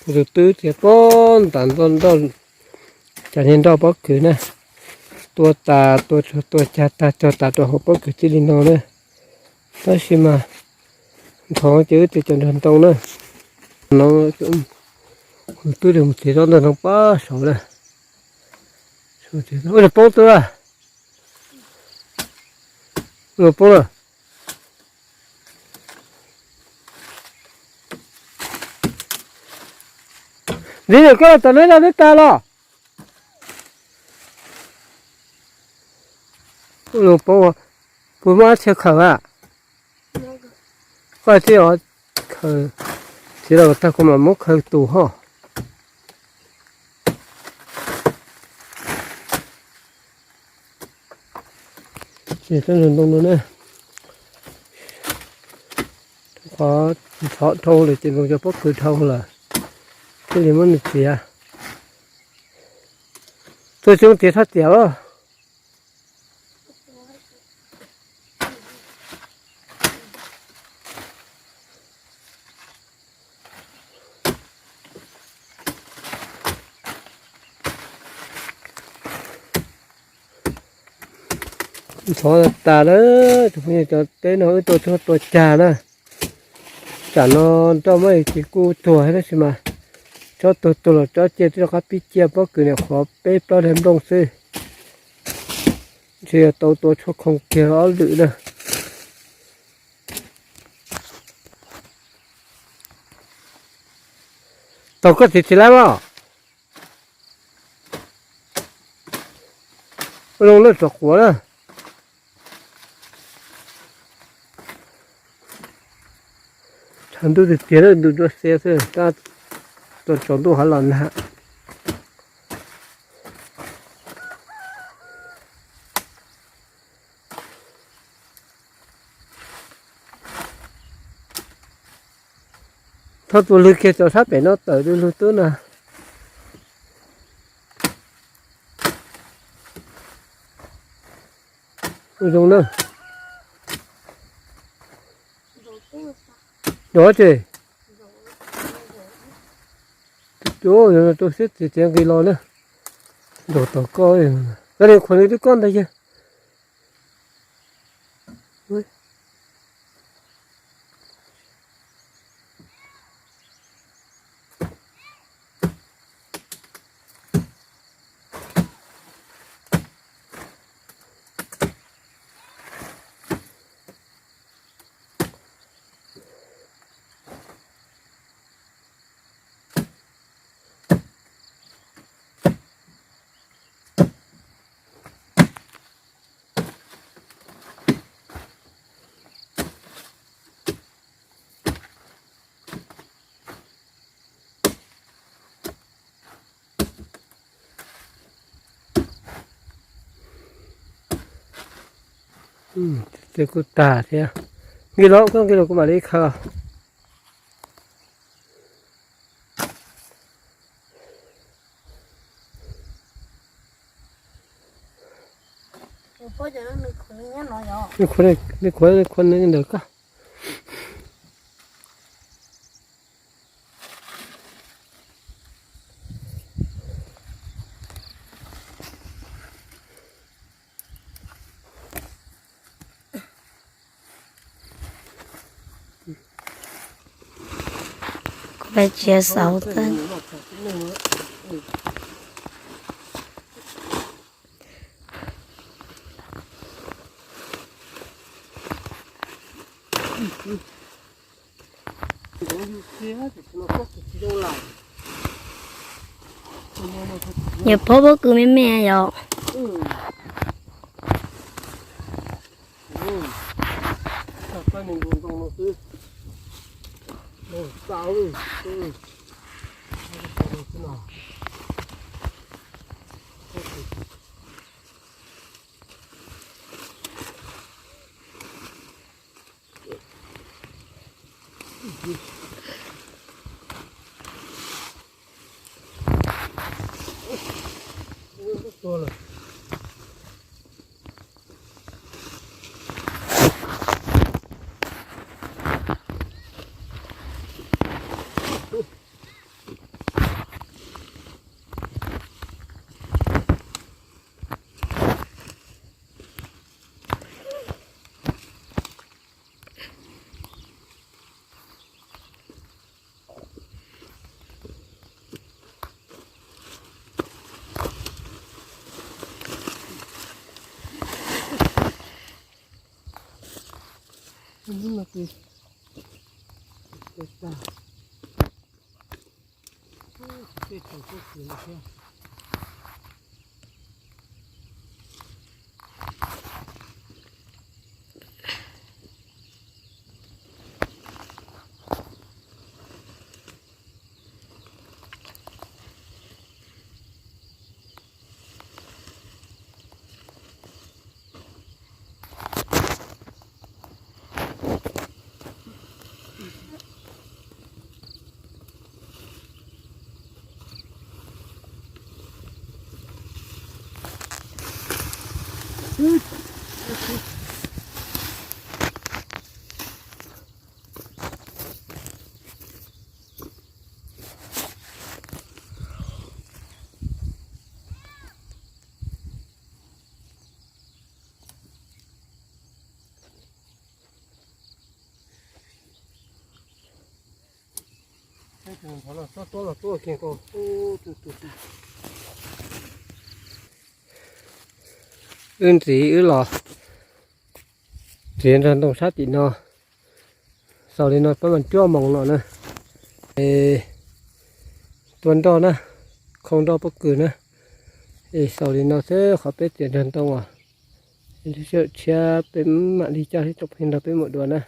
Tus twb tias pob ntam nroj, cas niag nroj pob kws na, tua tas tua tsuag tua cag tag cog tas rau hauv pob kws txij li no na. Tab sis mas nthov ces wb tus cov nrog ntoo na, no twb mus txiav tsob ntoo no pab saud na. Ua poob twb, ua poob na. Ntxiv, koj los tom neb no neb tas los. Ua poob, puas muaj dab tsi khaws a? Koj tij, khaws, txiv los tag kuv mam muab khaws tus hos. Ces tsob ntoo no na, qhov ntxhov dhau lawm ces nroo cov pob kws dhau lawm, thiaj li muab nws txiav. Tuaj xyoob txiav txhob txiav os. Ntxhov tas lawm tus phooj ywg, cov teb no wb tua tsuag tua cag na. Tsam no nroj muaj ces kuj tuag thiab tab sis mas tsob tuag tuag los tsob ciaj twb rov qab pib ciaj, pob kws niam qhuav peb plaub daim nplooj xwb. Ntshe yuav tau tua tshuaj khoo kiag ob lwm na. Tau koj txiv tsis laib mas. Ua zoo lawm txom quav na. Tshav ntuj tiag tiag, ntuj dua xiab xwb, tab tom tsaus ntuj hav los nag. Thauj tus lwg kiag cov sab pem no tawm lwg lug twb na. Zoo na. Dov ces rau siab txiv txiav nqis los na. Nrog tom koj, koj niag khuav nws twb koj ntag yog. Ces kuj tag thiab. Nqis los koj, nqis los kuv mam li khaws. Nws khuav, nws khuav ntawm koj. Kuv pab tsia xauv tag. Yog phob pob kws me me yom. Wb ntxiv wb los txiav nrog ntoo sab tim no, xaus li no peb mam cuab moo no na. Es tua nroj na, khoo nroj pob kws na. Es xaus li no xwb qhov peb txiav nrog ntoo os. Lub sij hawm tshiab peb mam li coj tsoom phooj ywg nrog peb mus dua na.